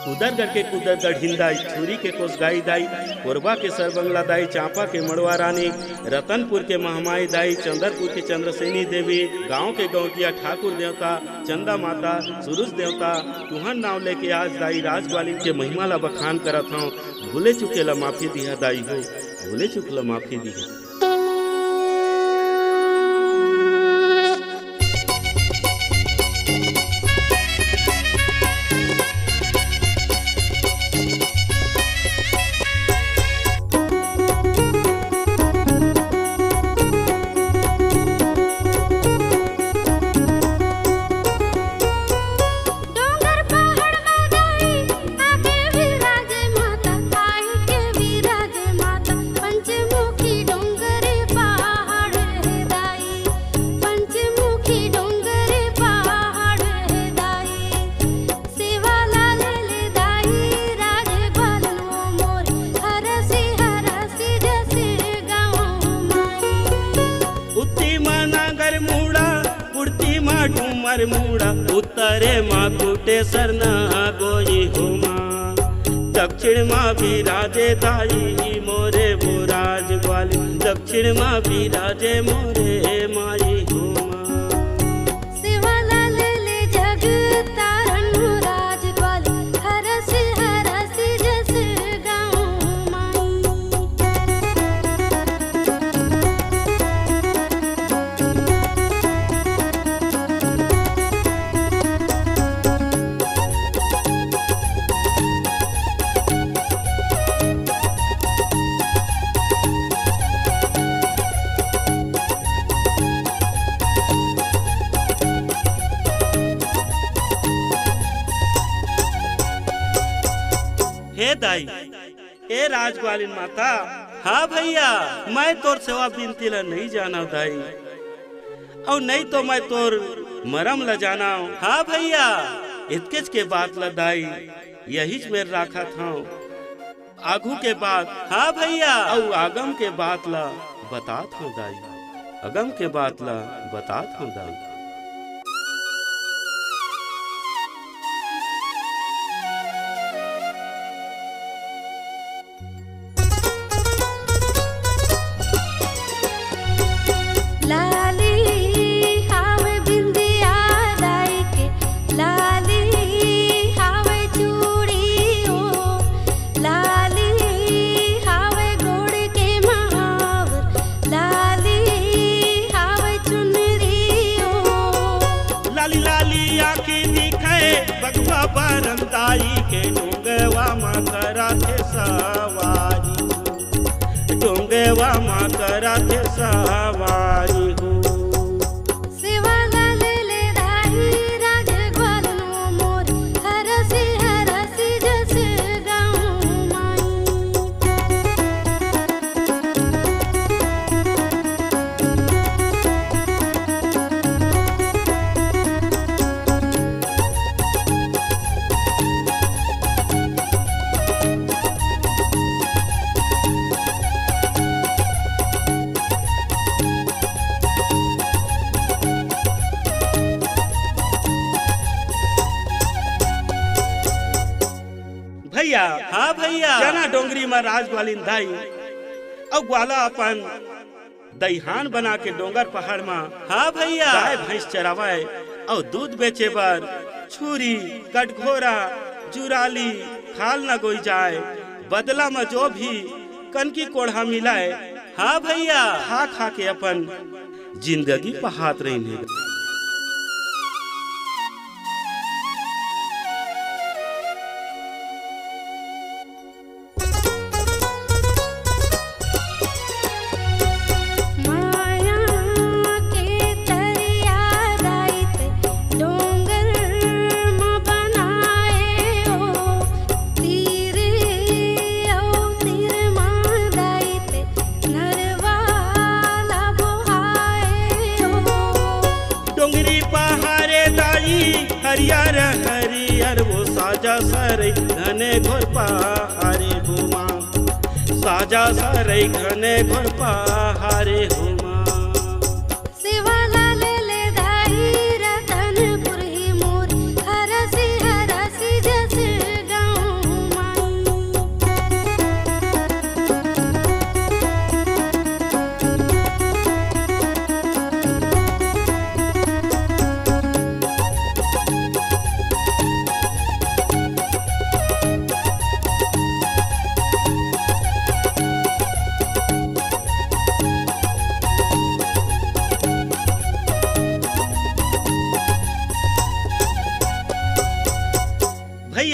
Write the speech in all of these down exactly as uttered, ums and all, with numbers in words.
कुदरगढ़ के कुदरगढ़िन दाई, छुरी के कोसगाई दाई, कोरबा के सरबंगला दाई, चांपा के मड़वा रानी, रतनपुर के महमाई दाई, चंदरपुर के चंद्रसेनी देवी, गांव के गौंटिया ठाकुर देवता, चंदा माता, सुरुज देवता, तुहर नाव लेके आज दाई राजग्वालिन के महिमा ला बखान करत हंव। भूले चुके ला माफी दिहा दाई हो, भूले चुक ला माफी दिहा। डोंगर पहाड़ मा दाई आके विराजे माता, आके विराजे माता, पंचमुखी डोंगर पहाड़ हे दाई, पंचमुखी डोंगर पहाड़ हे दाई। सेवा ला ले ले दाई राजग्वालिन मोर, हरसी हरसी जस गावंव माई। उत्ती मा नांगर मुड़ा, पुड़ती मा डूमर मुड़ा, उत्तरे मा कुटेसर ना गोई हो माँ। दक्षिण मा विराजे दाई मोरे वो राजग्वालिन, दक्षिण मा विराजे मोरे माई हो माँ। सेवा ला ले ले जग तारन राजग्वालिन, हरस हरस जस गावंव माई। हे दाई, ए राजग्वालिन माता, हाँ भैया, मैं तोर सेवा बिनती ला नइ जानंव दाई, अउ नइ तो मैं तोर मरम ला जानंव। हाँ भैया, एतकेच के बात ला दाई, यहीच मेर राखत हंव। आघू के बात, हाँ भैया, अउ आगम के बात ला बतात हंव दाई, अगम के बात ला बतात हंव दाई। लाली हावे बिंदिया दाई के, लाली हावे चूड़ी ओ, लाली हावे गोड़ के महावर, लाली हावे चुनरी ओ। लाली लाली आँखी दिखे बगवा बरंदाई के, डोंगवा मा करथे सवारी, डोंगवा मा करथे सवारी हो। सेवा ला ले ले दाई राजग्वालिन मोर, हरसी हरसी जस गावंव माई। भैया, हाँ भैया। चना डोंगरी मा राजग्वालिन दाई अउ ग्वाला अपन दइहान बना के डोंगर पहाड़ मा, हाँ भैया, गाय भैंस चरावय अउ दूध बेचे बर छुरी, कटघोरा, जुराली, खाल नगोई जाय। बदला मा जो भी कनकी कोड़हा मिलय, हाँ भैया, खा खा के अपन जिंदगी पहात रहिन हे। माया के तरिया दाई ते डोंगर म बनाए ओ, तीर अउ तीर म दाई ते नरवा ला बोहाए ओ। डोंगरी पहारे दाई हरियर हरियर वो, साजा सरई घने घोर पहारे हो माँ, साजा सरई घने घोर पहारे हो माँ। सेवा ला ले ले दाई रतनपुर ही मोर, हरसी हरसी जस गाँव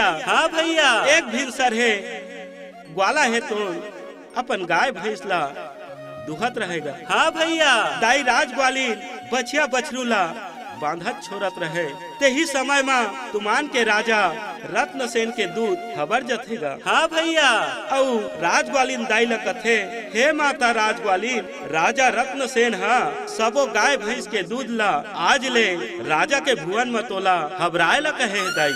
हाँ भैया। एक भिनसर हे, ग्वाला हे तो अपन गाय भैंस ला दुहत रहेगा। हाँ भैया। दाई राजग्वालिन बछिया बछरू ला बांधत छोरत रहे। तेही समय म तुमान के राजा रत्नसेन के दूध हबर जथेगा। हाँ भैया। अउ राजग्वालिन दाई ल कथे, "हे माता राजग्वालिन, राजा रत्नसेन ह सबो गाय भैंस के दूध ल आज ले राजा के भुवन म तोला हबराय ल कहे हे दाई।"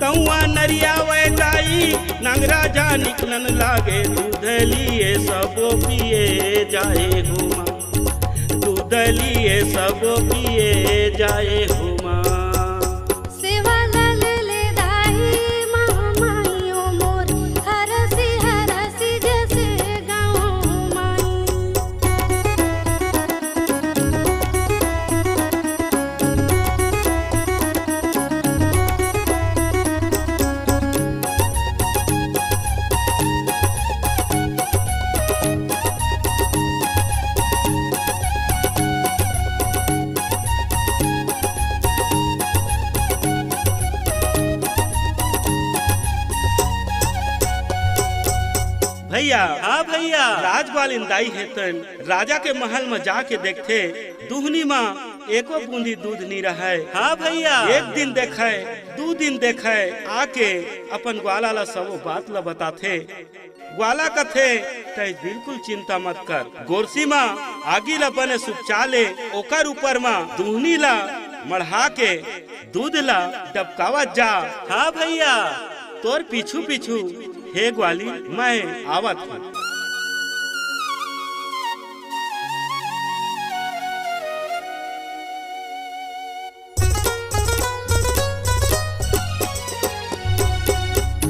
कौआ नरियावय दाई, नांगराजा निकलन लागे, दूध लिए सबो पिए जाए हो माँ, दूध लिए सबो पिए जाए हो माँ। सेवा ला ले ले दाई, माँ माइयो मोर, हरसी हरसी जैसे गाँव माई। भैया, हाँ भैया। राजग्वालिन दाई हे तन राजा के महल म जाके देखथे, दुहनी म एको बूंदी दूध नी रहय। हाँ भैया। एक दिन देखय, दू दिन देखय, आके अपन ग्वाला ला सबो बात ला बताथे। ग्वाला कथे, "तैं बिल्कुल चिंता मत कर, गोरसी म आगी ला बने सुपचा ले, ओकर ऊपर म दुहनी ला मढ़ा के दूध ला डबकावत जा।" हाँ भैया। तोर पीछू पीछू हे ग्वाली, मैं आवत हूँ।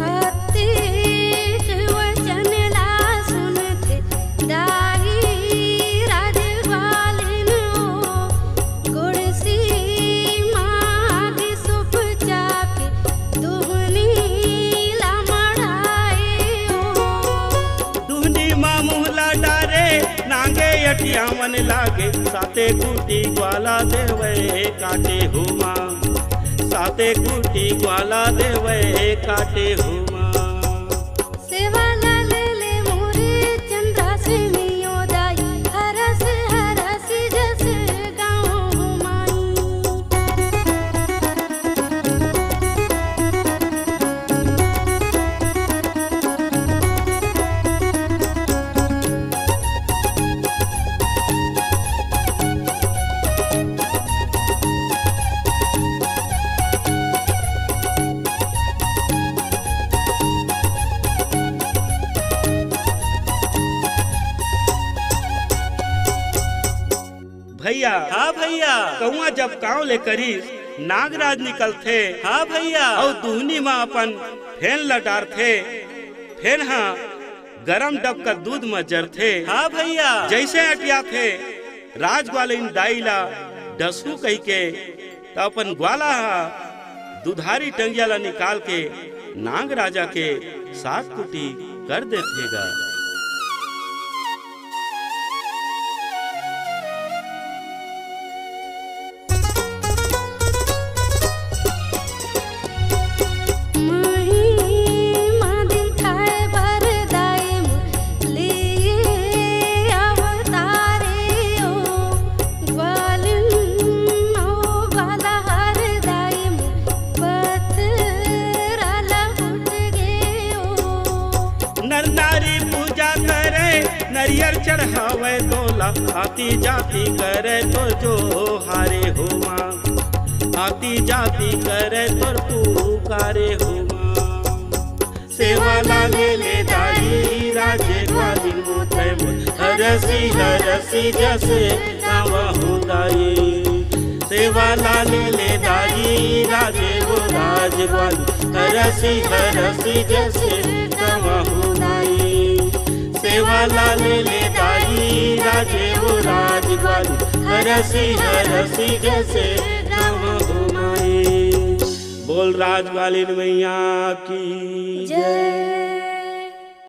अतेक वचन ला सुनथे दाई राजग्वालिन ओ, गोड़सी माग सुपचा के दुहनी ला मढ़ाए ओ। दुहनी मा मुहला डारे, नांगे अटिया मन लागे, साते कुटी ग्वाला देवय काटे हो माँ, साते कुटी ग्वाला देवय काटे हो माँ। सेवा ला ले ले मोरे चंद्रासिनी ओ दाई, हरस हरस जस गाँव माई। भैया, हाँ भैया। कौआ जब कांव ले करिस, नागराज निकलथे। हाँ भैया। अउ दुहनी म अपन फेन ल डारथे। फेन ह गरम डबका दूध म जरथे। हाँ भैया। जइसे अटियाथे, राजग्वालिन दाई ला डसहू कहिके, त अपन ग्वाला ह दुधारी टंगिया ला निकाल के नाग राजा के सात कुटी कर देथे गा। महिमा दिखाए बर दाई मोर लिए अवतारे ओ, ग्वालिन ओ ग्वालहर दाई मोर पथरा ला उठ गे ओ। नर नारी पूजा करे, नरियर चढ़ावे तोला, आती जाती करे तोर जोहारे हो माँ, आती जाती करे तोर पुकारे हो माँ। सेवा ला ले ले दाई राजे ग्वालिन ओ तैं मोर, हरसी हरसी जस गावहूँ दाई। सेवा ला ले ले दाई राजे ओ राज ग्वालिन, हरसी हरसी जैसे गवहु माई। सेवा ला ले ले दाई राजे वो राजवाली। हरसी हरसी जैसे गवहु माई। बोल राजवाली मैया की जय।